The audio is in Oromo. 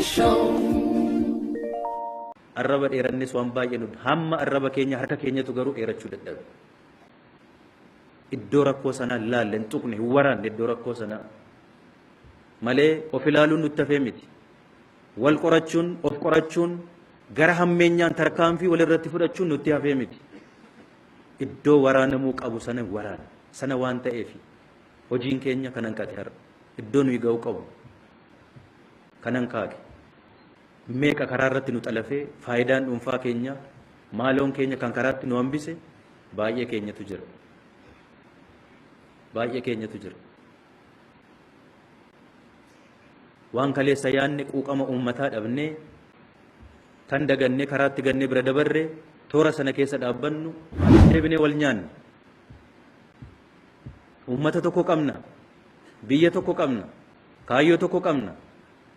Show. Arraba dheerannes waan baay'ee nu hamma arraba keenya harka keenyatu garuu dheerachuu dadhabe. Iddoo rakkoo sanaa hin laalle, hin tuqne, hin waraanne iddoo rakkoo sanaa. Malee of ilaaluun nutti hafee miti. Wal qorachuun, of qorachuun, gara hammeenyaan tarkaanfii walirratti fudhachuun nutti hafee miti. Iddoo waraanamuu qabu sana waraana. Sana waan ta'eef hojiin keenya kan hanqate har'a. Iddoo nuyi ga'uu qabu kan hanqaaqe. Meeqa karaa irratti nu xalafee faayidaan dhuunfaa keenya maaloon keenya kan karaatti nu hambise baay'ee keenyatu jira. Baay'ee keenyatu jira. Waan kaleessa yaanne quuqama uummataa dhabnee kan dagannee karaatti gannee bira dabarre toora sana keessa dhaabbannu deebinee wal nyaanne. Uummata tokko qabna. Biyya tokko qabna. Kaayyoo tokko qabna.